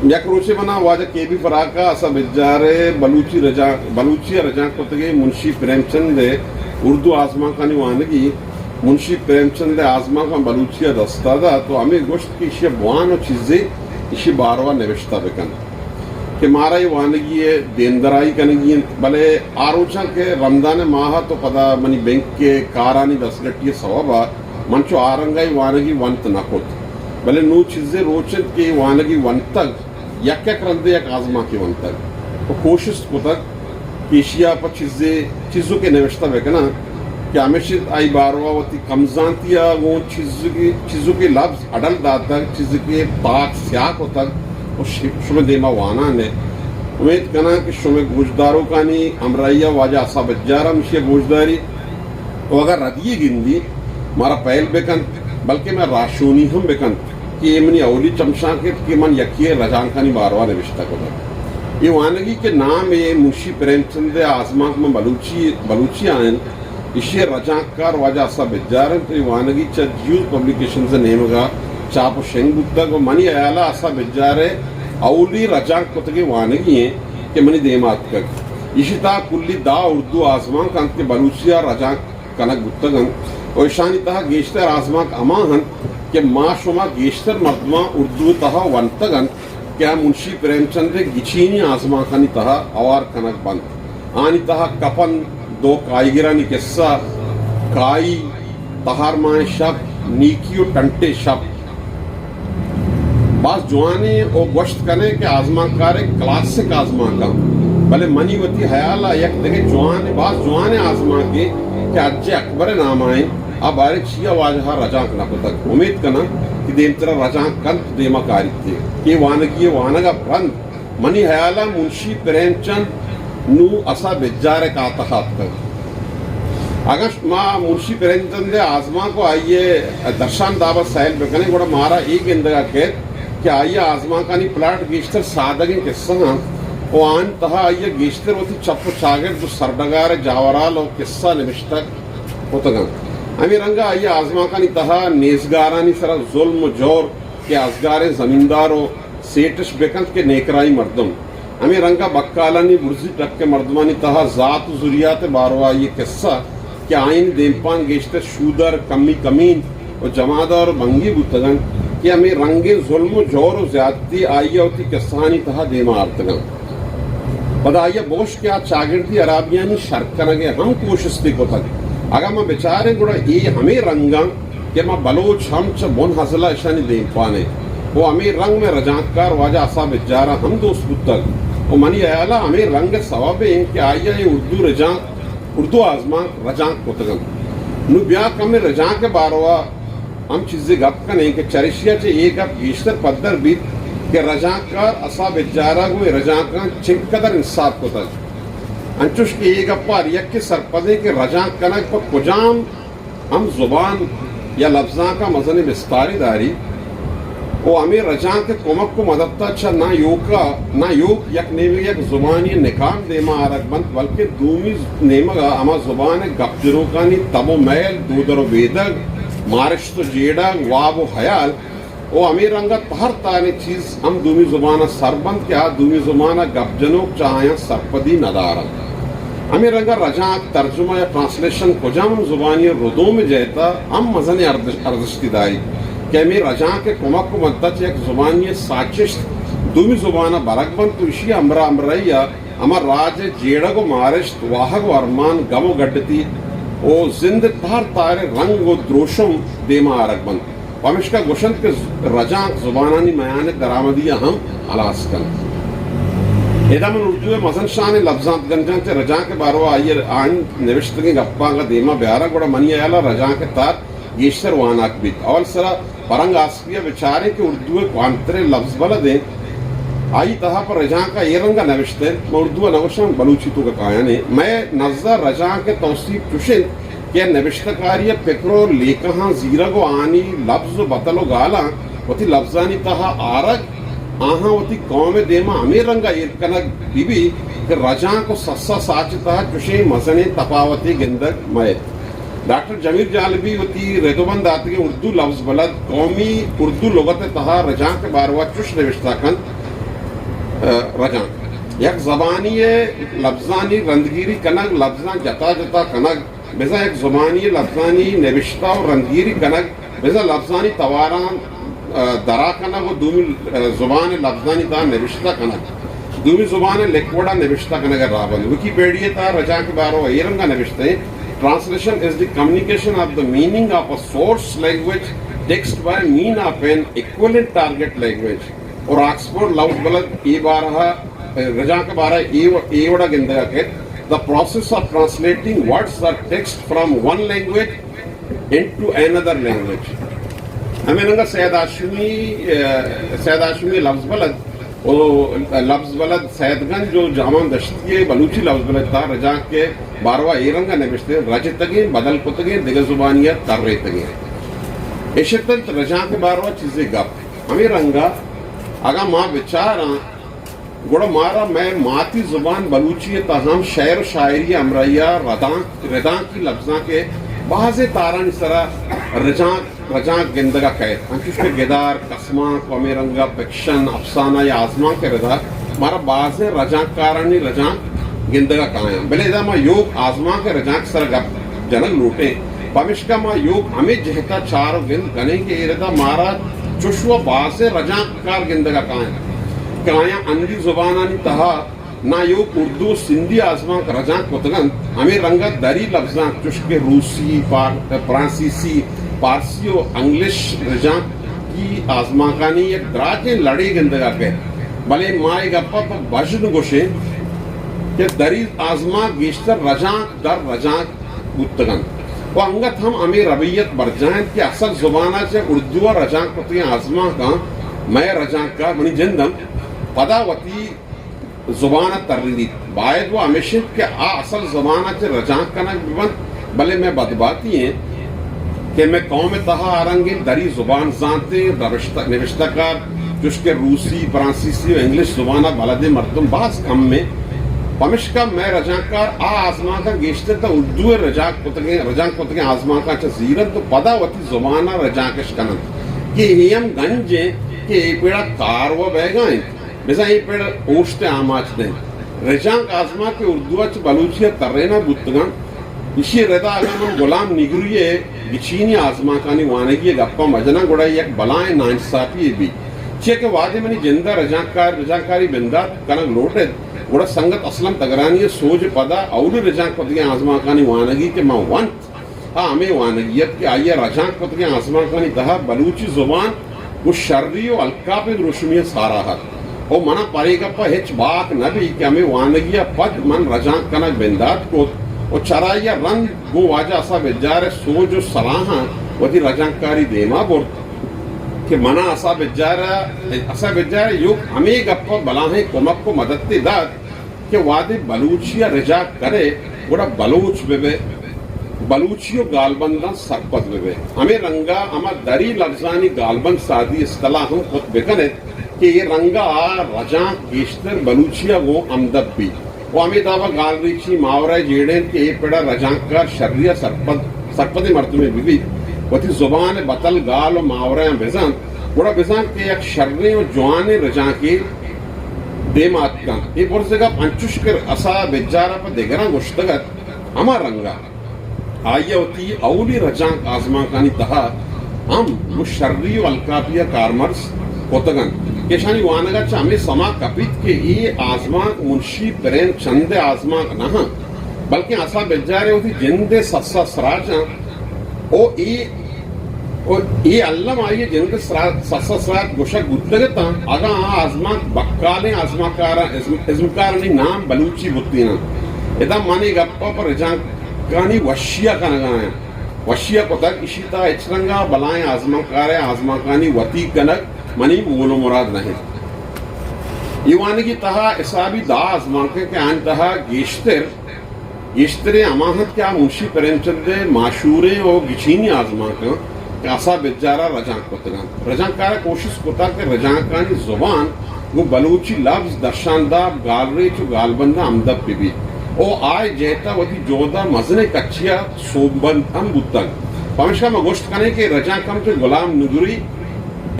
یک روچے منا واجہ کے بی فراق ءَ اسا بجار ءِ بلوچی رجانک، بلوچی ءَ رجانک کتگیں منشی پریم چند ءِ اردو آزمانکانی وانگی، منشی پریم چند ءِ آزمانکاں بلوچی ءَ دست ءَ دات ءُ ہمے گوشت کہ ایشی ءَ بوان ءُ چیزے ایشی باروا نبشتہ بکن کہ مارا اے وانگی ءِ دیمدرائی کنگی انت، بلے آ روچاں کہ رمضان ءِ ماہ ات ءُ پدا منی بینک ءِ کارانی دستگٹی ءِ سوب ءَ من چو آ رنگ ءَ اے وانگی ونت نہ کت، بلے نوں چیزے روچ انت کہ اے وانگی ونتگ، یک یک رندے یک آزمانکے ونتگ ءُ کوشست کتگ کہ ایشی ءَ پہ چیزے، چیزوکے نبشتہ بہ کناں کہ ہمیش انت آئی باروا وتی کمزانتی ءَ گوں چیزوکے، چیزوکے لبز اڈل داتگ، چیزوکے تاک سیاہ کتگ ءُ ش-، شمئے دیما وانان ءَ۔ امیت کناں کہ شمئے گوشداروکانی ہمراہی ءَ واجہ اسا بجار ہم ایشی ءَ گوشداری ءُ اگاں ردی یے گندی مارا پہل بکنت، بلکیں مئے راہشونی ہم بکنت کہ اے منی اولی چمشانک انت کہ من یکے ءِ رجانکانی باروا نبشتہ کتگ۔ اے وانگی کہ نام اے منشی پریم چند ءِ آزمانک من بلوچی، بلوچی ءَ انت، ایشی ءِ رجانککار واجہ اسا بجار انت ءُ اے وانگی چہ جیوز پبلیکیشنز ءِ نیمگ ءَ چاپ ءُ شنگ بوتگ ءُ منی ہیال ءَ اسا بجار ءِ اولی رجانک کتگیں وانگی انت کہ منی دیما اتکگ۔ ایشی تہا کلی دہ اردو آزمانک انت کہ بلوچی ءَ رجانک کنگ بوتگ انت ءُ ایشانی تہا گیشتر آزمانک ہما انت کہ ما شما گیشتر مردماں اردو ءِ تہا ونتگ انت کہ آ منشی پریم چند ءِ گچینی آزمانکانی تہا ہوار کنگ بنت۔ آنی تہا کپن، دو کائیگرانی کسہ، کائی، تہار ماہیں شپ، نیکی ءُ ٹنٹے شپ۔ باز جوانیں ءُ گوشت کنیں کہ آزمانکار ءِ کلاسک آزمانک انت، بلے منی وتی ہیال ءَ یک دگہ جوان، باز جوانیں آزمانکے کہ حج اکبر ءِ نام ءَ انت، آ باریں چیا واجہ ءَ رجانک نہ کتگ۔ امیت کناں کہ دیمترا رجانک کنت، دیما کاریت کہ وانگی ءِ وانگ ءَ رند منی ہیال ءَ منشی پریم چند نوں اسا بجار ءِ کاتہ ءَ اتکگ۔ اگاں ما منشی پریم چند ءِ آزمانک ءُ آئی ءِ درشان داب ءَ سیل بکنیں، گڑا مارا اے گندگ ءَ کیت کہ آئی ءِ آزمانکانی پلاٹ گیشتر سادگیں کسہ انت ءُ آنی تہا آئی ءَ گیشتر وتی چپ ءُ چاگرد ءُ سرڈگار ءِ جاورھال ءُ کسہ نبشتگ کتگ انت۔ ہمے رنگ ءَ آئی ءِ آزمانکانی تہا نیزگارانی سرا ظلم ءُ جور کہ ازگاریں زمیندار ءُ سیٹش بکنت کہ نیکرائی مردم۔ ہمے رنگ ءَ بکالانی برزی ٹک ءِ مردمانی تہا ذات ءُ زریات ءِ باروا آئی ءِ کسہ کہ آیانی دیمپان گیشتر شودر، کمی کمین ءُ جمادار ءُ بنگی بوتگ انت کہ ہمے رنگیں ظلم ءُ جور ءُ زیادتی آئی ءَ وتی کسہانی تہا دیما آرتگ انت۔ پدا آئی ءَ بگوش کہ آ چاگردی ہرابیانی شر کنگ ءِ ہم کوشستے کتگ۔ اگاں ما بچاریں گڑا اے ہمے رنگاں کہ ما بلوچ ہم چہ بن ہزل ءَ اشانی دیمپان ایں ءُ ہمے رنگ مئے رجانککار واجہ اسا بجار ءَ ہم دوست بوتگ ءُ منی ہیال ءَ ہمے رنگ ءِ سوب ایں کہ آئی ءَ اے اردو رجانک، اردو آزمانک رجانک کتگ انت۔ نوں بیا کمے رجانک ءِ باروا ہم چیزے گپ کنیں کہ چریشی ءَ چہ اے گپ گیشتر پدر بیت کہ رجانککار اسا بجار ءَ گوں اے رجانکاں چنکدر انصاف کتگ۔ انچوش کہ اے گپ ءَ ہر یکے سرپد ایں کہ رجانک کنگ پہ کجام ہم زبان یا لبزانک ءَ مزنیں بستارے داریت ءُ ہمے رجانک ءِ کمک ءُ مدت ءَ چہ نہ ایوک ءَ، نہ ایوک یک نیمگ ءَ یک زبانی ءِ نکان دیما آرگ بنت، بلکیں دومی نیمگ ءَ ہما زبان ءِ گپ جنوکانی تب ءُ میل، دودر ءُ بیدگ، مارشت ءُ جیڑگ، واب ءُ ہیال، ءُ ہمے رنگ ءَ تہر تہریں چیز ہم دومی زبان ءَ سر بنت کہ آ دومی زبان ءَ گپ جنوک چہ آیاں سرپدی نہ دار انت۔ ہمے رنگ ءَ رجانک، ترجمہ یا ٹرانسلیشن کجام ہم زبانی ءِ ردوم ءِ جہت ءَ ہم مزنیں ارزش، ارزشتے داریت کہ ہمے رجانک ءِ کمک ءُ مدت ءَ چہ یک زبانی ءِ ساچشت دومی زبان ءَ برگ بنت ءُ ایشی ءِ ہمراہ ہمراہی ءَ ہما راج ءِ جیڑگ ءُ مارشت، واہگ ءُ ارمان، گم ءُ گڈتی ءُ زند ءِ تہر تہریں رنگ ءُ دروشم دیما آرگ بنت۔ پمیشکا گوشنت کہ رجانک زبانانی میان ءِ درآمدی ءَ ہم ہلاس کنت۔ ادا من اردو ءِ مزن شانیں لبزانت گنجاں چہ رجانک ءِ باروا آئی ءِ آنی نبشتگیں گپاں اگاں دیما بیاراں، گڑا منی ہیال ءَ رجانک ءِ تار گیشتر واناک بیت۔ اول سرا پرنگ آسپی ءَ بچاریں کہ اردو ءِ کوانتریں لبز بلد انت، آئی تہا پہ رجانک ءَ اے رنگ ءَ نبشتہ انت، من اردو ءَ نہ گوشاں، بلوچی توک ءَ کایان ایں۔ مئے نز ءَ رجانک ءِ توسیپ چوش انت کہ نبشتہ کاری ءِ پکر ءُ لیکہاں زیرگ ءُ آنی لبز ءُ بتل ءُ گالاں وتی لبزانی تہا آرگ، آہاں وتی قوم ءِ دیما ہمے رنگ ءَ ایر کنگ بہ بیت کہ رجانک ءُ سسا ساچ ءِ تہا چوشیں مزنیں تپاوتے گندگ مئیت۔ ڈاکٹر جمیل جالبی وتی ردوبند داتگیں اردو لبز بلد قومی اردو لغت ءِ تہا رجانک ءِ باروا چوش نبشتہ کنت ء، رجانک۔ یک زبانی ء لبزانی رندگیری کنگ، لبزاں جتا جتا کنگ، بزاں یک زبانی ء لبزانی نبشتہ و رندگیری کنگ، بزاں لبزانی تواراں، ء، درا کنگ و دومی، ء، زبان ء لبزانی تہا نبشتہ کنگ، دومی زبان ء لکھ وڑا نبشتہ کنگ ء راہ بند۔ وکیپیڈیا ء تہا رجانک ء بارو ء اے رنگا نبشتہ انت، Translation is the communication of the meaning of a source language text by mean of an equivalent target language۔ اور آکسفورڈ لوز بلد اے بارہ، رجانک بارہ اے و-، اے وڑا گندگا کہ the process of translating words or text from one language into another language۔ ہمیں رنگا سید ہاشمی، ء، سید ہاشمی لوز بلد و لوز بلد سید گنج و جامان دشتی بلوچی لوز بلد تا رجانک کے باروا اے رنگا نبشتے، رجتگیں، بدل کتگیں، دگہ زبانیت تر ریتگیں۔ اشتنت رجانک باروا چیزے گپ۔ ہمے رنگا اگاں ما بچاراں، گڑا مارا مئے ماتی زبان بلوچی ء تہا ہم شعر و شاعری ء ہمراہی ء ردانک، ردانکی لبزانک ء بازیں تارانی سرا رجانک، رجانک گندگ ء کئیت۔ انچوش کہ گدار، کسمانک و ہمے رنگ ء فکشن، افسانہ یا آزمانک ء ردا مارا بازیں رجانکارانی رجانک گندگ ء کایاں۔ بلے ادا ما یوک آزمانک ء رجانک سرا گپ جنگ لوٹیں، پمشکا ما یوک ہمے جہتا چار و گند کنیں کہ اے ردا مارا چوش و بازیں رجانکار گندگا کاینت کہ آیاں ہندی زبانانی تہا نا یوک اردو و سندھی آزمانک رجانک کتگنت، ہمے رنگا دری لبزانک چوش کہ روسی، پار-، فرانسیسی، پارسی و انگلش رجانکی آزمانکانی یک دراجیں لڑے گندگا کئیت۔ بلے ما اے گپا پہ بژن گوشیں کہ دری آزمانک گیشتر رجانک در رجانک بوتگ انت و انگت ہم ہمے ربیت برجاہ انت کہ اصل زبان ء چہ اردو ء رجانک کتگیں آزمانکاں مئے رجانکار منی جند انت، پدا وتی زبان ء ترینیت۔ باید و ہمیش انت کہ آ اصل زبان ء چہ رجانک کنگ بہ بنت، بلے مئے بدباتی انت کہ مئے قوم ء تہا آ رنگیں دری زبان زانتیں نبشتہ، نبشتہ کار چوش کہ روسی، فرانسیسی و انگلش زبان ء بلدیں مردم باز کم انت۔ پمشکا مئے رجانکار آ آزمانکاں گیشتر تاں اردو ء رجانک کتگیں، رجانک کتگیں آزمانکاں چہ زیرنت و پدا وتی زبان ء رجانکش کننت کہ اے ہم گنج انت کہ اے پڑ ء کارو بیگا انت، بزاں اے پڑ اوشت ء آماچ دنت۔ رجانک آزمانک کہ اردو ء چہ بلوچی ء ترینہ بوتگاں، ایشی ء ردا اگاں من غلام نگروی ء گچینی آزمانکانی وانگی ء گپاں مجناں، گڑا یک بلائیں ناانصافی یے بیت، چیا کہ وہدے منی جند ء رجانکار، رجانکاری بندات کنگ لوٹ ایت، گڑا سنگت اسلم تگرانی ء سوج ء پدا اولی رجانک کتگیں آزمانکانی وانگی کہ من ونت، آ ہمے وانگی ات کہ آئی ء رجانک کتگیں آزمانکانی تہا بلوچی زبان گوں شری و الکاپیں دروشمی ء سارا ات۔ و منا پرے گپ ء ہچ باک نہ بیت کہ ہمے وانگی ء پد من رجانک کنگ بندات کت و چرائی ء رند گوں واجہ اسا بجار ء سوج و سلاہاں وتی رجانکاری دیما برت کہ منا اسا بجار ء، اسا بجار ء یوک ہمے گپ ء بلاہیں کمک و مدتے دات کہ وہدے بلوچی ء رجانک کرے، گڑا بلوچ بہ بئے، بلوچی و گالبنداں سرپد بہ بئے۔ ہمے رنگا ہما دری لبزانی گالبند سازی اصطلاح ہم کت بہ کن ات کہ اے رنگا آ رجانک گیشتر بلوچی ء گوں ہمدپ بیت و ہمے دابا گالریچی ماورا ء جیڑینت کہ اے پڑا رجانکار شری ء سرپد، سرپدیں مردمے بہ بیت، وتی زبان ء بتل گال و ماورایاں بزانت، گڑا بزانت کہ یک شریں و جوانیں رجانکے دیما اتک انت۔ اے برز ء گپ انچش کہ اسا بجار ء پہ دگراں گوشتگ ات، ہما رنگ ء آئی ء وتی اولی رجانک آزمانکانی تہا ہم گوں شری و الکاپی ء کارمرز کتگ انت کہ اشانی وانگ ء چہ ہمے سما کپیت کہ اے آزمانک منشی پریم چند ء آزمانک نہ انت، بلکیں اسا بجار ء وتی جند ء سسا سراج انت۔ او اے و اے الم آئی ء جند ء سرا-، سس ء سرات گوشگ بوتگ اتاں، اگاں آ آزمانک بکالیں آزمانکاراں، ازم-، ازمکارانی نام بلوچی بوتیناں۔ ادا من اے گپ ء پہ رجانکانی وشی ء کنگ ء آں۔ وشی ء کتگ، ایشی تہا ہچ رنگ ء بلائیں آزمانکار ء آزمانکانی وتی کنگ منی مول و مراد نہ انت۔ اے وانگی تہا حسابی دہ آزمانک انت کہ آیانی تہا گیشتر گیشتریں ہما انت کہ آ منشی پریم چند ء ماشوریں و گچینی آزمانک انت کہ اسا بجار ء رجانک کتگ انت۔ رجانکار ء کوشست کتگ کہ رجانکانی زبان گوں بلوچی لبز، درشانداب، گالریچ و گالبنداں ہمدپ بہ بیت و آ اے جہت ء وتی جہد ء مزنیں کچے ء سوبمند ہم بوتگ۔ پمشکا ما گوشت کنیں کہ رجانک ہم چو غلام نگری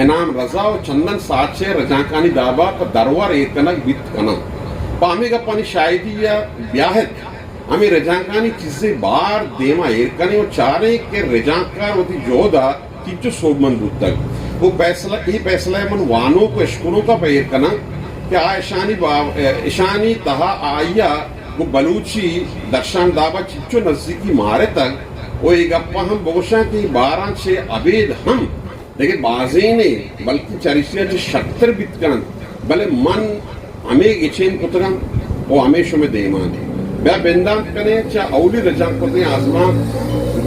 انعام رضا و چندن ساچ ء رجانکانی دابا پہ درور ایر کنگ بیت کناں۔ پہ ہمے گپانی شاہدی ء بیاہت ہمے رجانکانی چیزے بار دیما ایر کنیں و چاریں کہ رجانکار وتی جہد ء چنچو سوبمند بوتگ۔ و پیسلہ، اے پیسلہ ء من وانوک و اشکنوکاں پہ ایر کناں کہ آ اشانی با-، اشانی تہا آئی ء گوں بلوچی درشان دابا چنچو نزیکی مارتگ و اے گپاں ہم بگوشاں کہ اے باراں چہ ابید ہم دگہ بازینے، بلکیں چریشی ء چہ شرتر بیت کننت، بلے من ہمے گچین کتگاں و ہمے شمئے دیمان۔ بیا بندات کنیں چہ اولی رجانک کتگیں آزمانک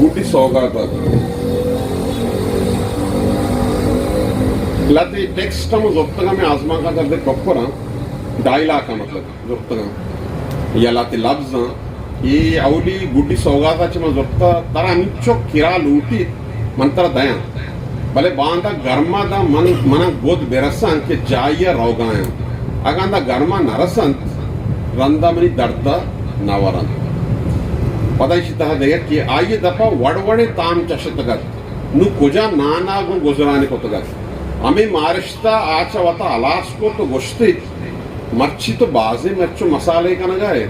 گڈی سوگات ء۔ لہتے ٹیکسٹ ہم زرتگ ہمے آزمانک ء، درد ٹکراں، ڈائیلاگ ء مطلب۔ زرتگاں یا لہتے لبزاں۔ اے اولی گڈی سوگاتا چہ من زرتا، ترا ہمینچو کرا لوٹیت من ترا دیاں، بلے باندا گرما داں من، منا گد برساں کہ جاہیا روگایاں۔ اگاں دا گرما نہ رسنت، رندا منی دردا نہ ورنت۔ پدا ایشی تہا دگہ کہ آئی دپا وڑ وڑیں تام چشتگ ات۔ نوں کجا نانا گوں گزرانے کتگ ات۔ ہمے مارشتا آ چہ وتا ہلاس کت و گوشتی، مرچی تو بازیں مرچ و مسالے کنگا ئے۔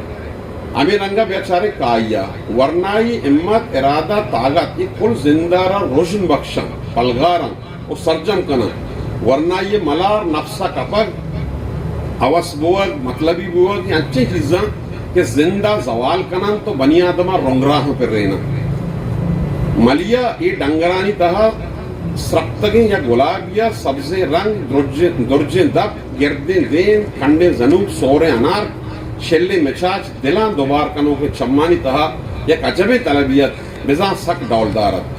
ہمے رنگا بیا چارے کائیا۔ ورنائی ہمت، ارادہ، تاگت، اے کل زندارا رژن بخشاں، پلگاراں و سرجم کناں۔ ورنائی ملار نفسا کپگ، ہوس بوگ، مطلبی بوگ، اے انچیں چیزاں کہ زندا زوال کننت و بنی آدما رنگراہاں پریناں۔ ملیا اے ڈنگرانی تہا سرپتگیں یک گلابیا سبزیں رنگ، درجیں، درجیں دپ، گردیں دیم، کنڈیں زنوک، سوریں انار، شلیں مچاچ، دلاں دوبار کنوکیں چمانی تہا یک عجبیں تلبی ات، بزاں سک ڈولدار ات۔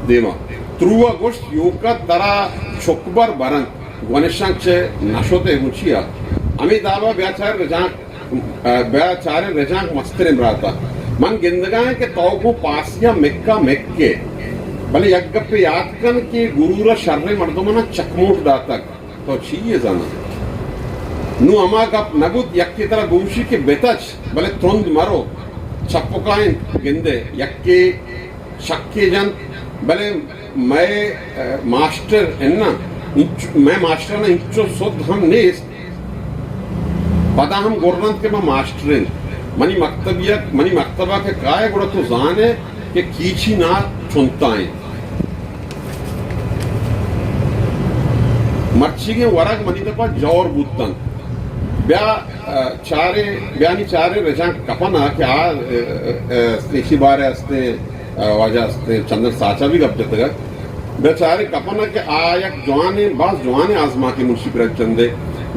دیما ترو ء گوشت، یوکا ترا چکبر برنت، گونشان چہ نشت ء گوں چیا؟ ہمے دابا بیا چار رجانک، بیا چاریں رجانک مستریں براتا۔ من گندگا ایں کہ تو گوں پاسیا مکا مک ئے، بلے یک گپے یات کن کہ گرور ء شریں مردمانا چکموٹ داتگ۔ تو چی یے زاناں؟ نوں ہما گپ نہ بوت، یکے ترا بگوشی کہ بتچ، بلے ترند مرو۔ چپکا انت، گندے، یکے شکے جنت، بلے مئے، ء، ماسٹر اناں، انچ-، مئے ماسٹر نا انچو سد ہم نیست۔ پدا ہم گرنت کہ ما ماسٹر انت۔ منی مکتب یک، منی مکتبا کہ کائے گڑا تو زانے کہ کیچی نا چنتا انت۔ مرچیگیں ورگ منی دپا جور بوتنت۔ بیا، ء، چارے، بیا نی چارے رجانک کپن ء کہ آ، ء، ء، استیں، ایشی بارے استیں، ء، واجہ استیں، چندن ساچا بھی گپ جتگ ات۔ بیا چارے کپن ء کہ آ یک جوانیں، باز جوانیں آزمانکے منشی پریم چندے۔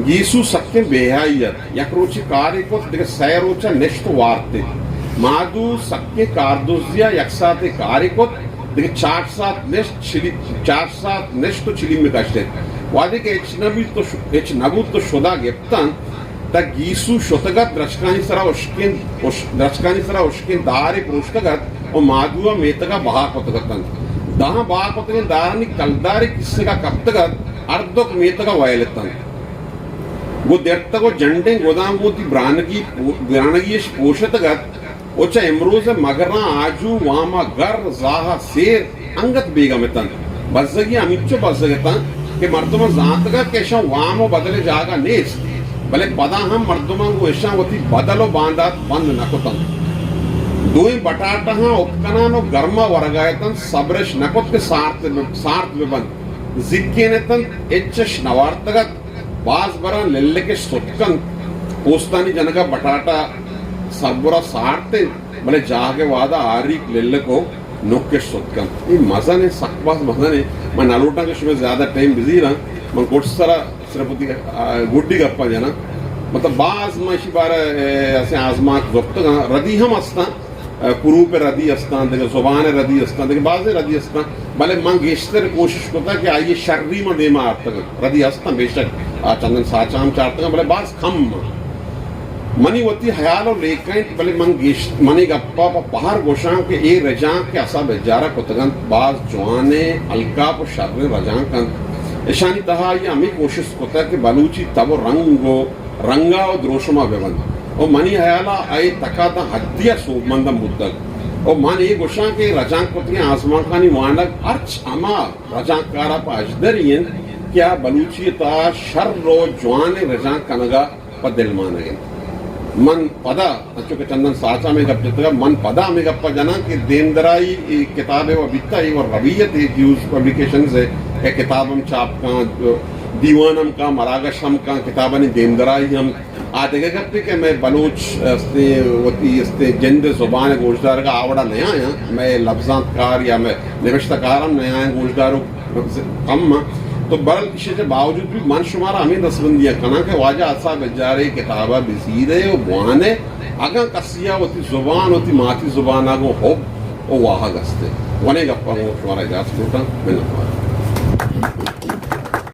گیسو سکیں بے حیائی ات۔ یک روچے کارے کت، دگہ سئے روچا نشت و وارت۔ مادو سکیں کاردزیا یک ساعتے کارے کت، دگہ چار ساعت نشت، چلی-، چار ساعت نشت و چلیم کشت۔ وہدے کہ ہچ نہ بیت تو ش-، ہچ نہ بوت تو شدا گپتن، تہ گیسو شتگ ات، درچکانی سرا اشکیں، اش-، درچکانی سرا اشکیں دارے پروشتگ ات و مادوا میتگا بہا کتگ اتنت۔ داں بہا کتگیں دارانی کلدارے کیسگا کپتگ ات، ہردک میتگا ویل اتنت۔ گوں درتگ و جنڈیں گداں گوں وتی برانگی پو-، برانگی اش پوشتگ ات۔ و چہ امروز ء مگراں آجو وام ء گر، زاہ ء سیر انگت بیگم اتنت۔ بزگی ہمینچو بزگ اتنت کہ مردماں زانتگ ات کہ اشاں وام و بدل ء جاگہ نیست، بلے پدا ہم مردماں گوں اشاں وتی بدل و باندات بند نہ کتنت۔ دوئیں بٹاٹہاں اتکنان و گرما ورگا اتنت، صبرش نہ کت کہ سارت بہ، سارت بہ بنت۔ زیکین اتنت، ہچش نہ وارتگ ات۔ باز براں للکش ستک انت۔ پوستانی جنگا بٹاٹا سربرا سارت انت، بلے جاگہ وہدا آریک للک و نکش ستک انت۔ اے مزن انت، سک باز مزن انت۔ من نہ لوٹاں کہ شمئے زیادہ ٹائم بزیراں۔ من گڈ سرا صرف وتی، آ، گڈی گپاں جناں۔ مطلب باز من اشی بارہ، اے، اسے آزمانک زرتگاں، ردی ہم استاں۔ ء، کروپ ء ردی استاں، دگہ زبان ء ردی استاں، دگہ بازیں ردی استاں، بلے من گیشتر کوشش کتا کہ آئی ء شری من دیما آرتگ۔ ردی استاں بے شک، آ چندن ساچاں ہم چارتگاں، بلے باز کم آں۔ منی وتی حیال و لیکہ انت، بلے من گیش-، منی گپا پہ پہر گوشاں کہ اے رجانک کہ اسا بجارہ کتگ انت، باز جوانیں، الکاپ و شریں رجانک انت۔ اشانی تہا آئی ء ہمے کوشست کتگ کہ بلوچی تب و رنگ و رنگا و دروشما بہ بنت و منی ہیالا اے تکا داں حدیا سوبمند ہم بوتگ۔ و من اے گوشاں کہ رجانک کتگیں آزمانکانی وانگ ہرچ ہما رجانککار ء پہ اژدری انت کہ آ بلوچی ء تہا شر و جوانیں رجانک کنگ ء پہ دلمانگ انت۔ من پدا، انچو کہ چندن ساچ ء ہمے گپ جتگ ء، من پدا ہمے گپ ء جناں کہ دیمدرائی اے کتاب ء و بیتہ، اے و رویت اے جیوز پبلیکیشنز ء کہ کتاب ہم چاپ کاں، دیوان ہم کاں، مراگش ہم کاں، کتابانی دیمدرائی ہم۔ آ دگہ گپے کہ مئے بلوچ استیں، وتی استیں جند ء زبان ء گوشدارگ ء آ وڑا نیایاں، مئے لبزانتکار یا مئے نبشتہ کار ہم نیایاں گوشداروک کم آں۔ تو بہرحال ایشی چہ باوجود بھی من شمارا ہمے دستبندی ء کناں کہ واجہ آصف بجارے کتاب ء بزیرے و بوانے، اگاں کسی ء وتی زبان، وتی ماتی زبان ء گوں حب و واہگ استیں۔ ونے گپاں گوں شمارا اجازت لوٹاں۔ منتوار۔